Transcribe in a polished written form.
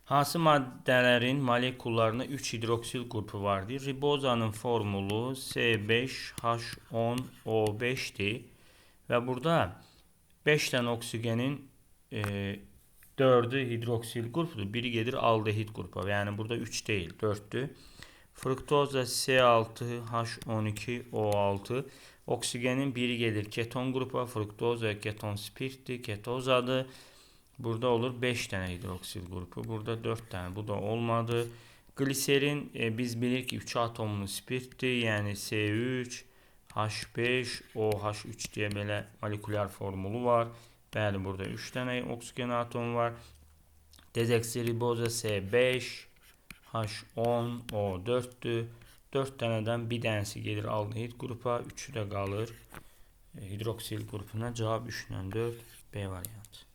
Hansı maddələrin molekullarında 3 hidroksil qrupu vardır? Ribozanın formulu C5H10O5-dir. Və burada 5 dənə oksigenin 4-ü hidroksil qrupudur. Biri gedir aldehid qrupa. Yəni burada 3 deyil, 4-dür. Fruktoza C6H12O6. Oksigenin biri gedir keton qrupa. Fruktoza keton spirtdir, ketozadır. Burada olur 5 dənə hidroksil qrupu. Burada 4 dənə. Bu da olmadı. Gliserin biz bilirik ki 3 atomlu spirtdir. Yəni C3 H5 OH3 deyə belə molekulyar formulu var. Bəli, burada 3 dənə oksigen atomu var. Dezoksiriboza C5 H10 O4-dür. 4 dənədən bir dənəsi gedir aldehid qrupa, 3-ü də qalır hidroksil qrupuna. Cavab 3 ilə 4, B variantı.